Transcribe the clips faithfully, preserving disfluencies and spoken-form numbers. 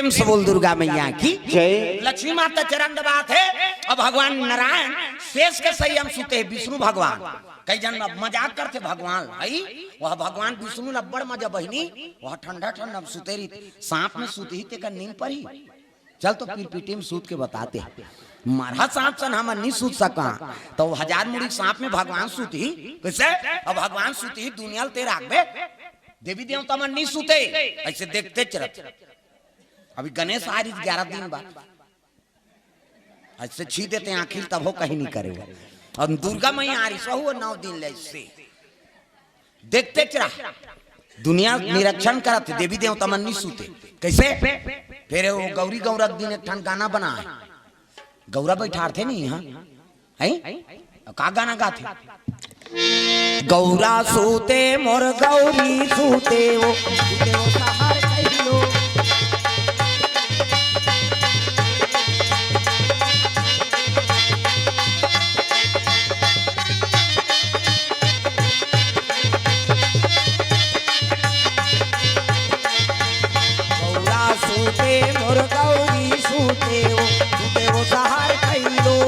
प्रेम से बोल दुर्गा मैया की जय। लक्ष्मी माता चरण दबात हे। अब भगवान नारायण शेष के सही हम सुते हे, विष्णु भगवान। कई जन अब मजाक करथे भगवान, भाई, वह भगवान विष्णु ल अब्बड़ मजा बहिनी, वह ठंडा ठंडा में सुते रही, सांप में सुते ही तेकर नींद परी। चल तो पिरपिटी में सूत के बताते हैं। मरहा सांप सन हमन नहीं सूत सका, तो हजार मुड़ी सांप में भगवान सूत ही कैसे? अब भगवान सूत ही दुनिया ल ते राखबे, देवी देवता मन नहीं सूते, ऐसे देखते चलत। अभी गणेश आ रही ग्यारह दिन बाद, ऐसे छी देते आखिर तब हो कहीं नहीं करे वो। अब दुर्गा मैया आ रही सो नौ दिन ले ऐसे देखते चला। दुनिया निरीक्षण करत हे, देवी देवता मन नहीं सूते। कैसे? फिर वो गौरी गौरा के दिन एक ठन गाना बना है, गौरा बैठारथे नहीं यहाँ, हैं? का गाना गाथे? गौरा सूते मोर गौरी सूते वो, सूते वो सहार कहिलो। गौरा सूते मोर गौरी सूते वो, सूते वो सहार कहिलो।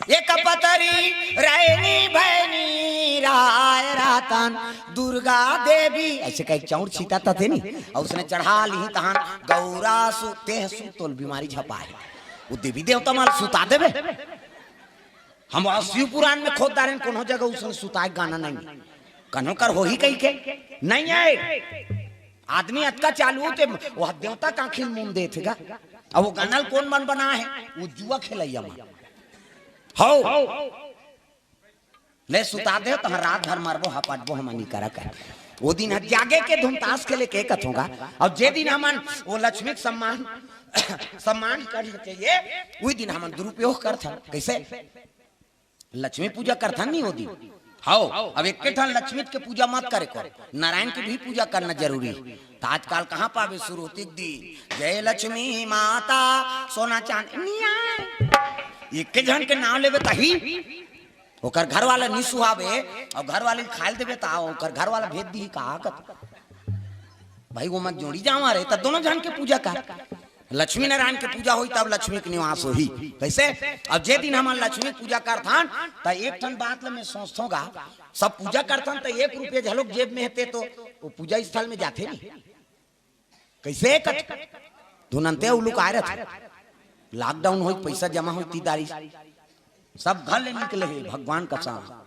एक पतरी रैनी भैनी राय रातन दुर्गा देवी, ऐसे कह चौड़ छीता तथे नहीं, और उसने चढ़ा ली तहान गौरा सूते हैं सूतोल बीमारी झपाए। वो देवी देवता माल सुता देवे। हम शिव पुराण में खोद डारेन, कोनो जगह उसने सुताए गाना नहीं, कनो कर हो ही कही के नहीं आए। आदमी अतका चालू ते वह देवता का आखिर मुंह देथे गा। अब वो गाना ल कोन मन बना है? वो जुआ खेलैया मन। हो ले सुता दे तो रात भर मरबो हपटबो हमन नहीं करा कर। वो दिन ह जागे के धुमतास के लेके कथोगा। और जे दिन हमन वो लक्ष्मी के सम्मान सम्मान कर चाहिए, वही दिन हमन दुरुपयोग करथन। कैसे? लक्ष्मी पूजा करथन नहीं वो दिन। हाओ, अब एक ठन लक्ष्मी के पूजा मत करे को, नारायण की भी पूजा करना जरूरी है। तो आजकल कहाँ पावे सुरुतिक दिन जय लक्ष्मी माता सोना चांदी नहीं आए। एक झन के नाम लेवे तही ओकर घर वाला नहीं सुहावे, और घर वाले खाल देवे ता ओकर घर वाला भेज दी कहा कत। भाई वो मत जोड़ी जावा रहे, तब दोनों झन के पूजा कर। लक्ष्मी नारायण के पूजा होई तब लक्ष्मी के निवास होही। कैसे? अब जे दिन हमन लक्ष्मी पूजा करथन, त एक ठन बात ल मैं सोचथों गा, सब पूजा करथन त एक रुपया झलोक जेब में हेते तो वो पूजा स्थल में जाथे नहीं। कैसे कत? धुनंते उलुक आए रहथे। लॉकडाउन होई, पैसा जमा होई, तीदारी सब घर ले निकले हे भगवान कसम।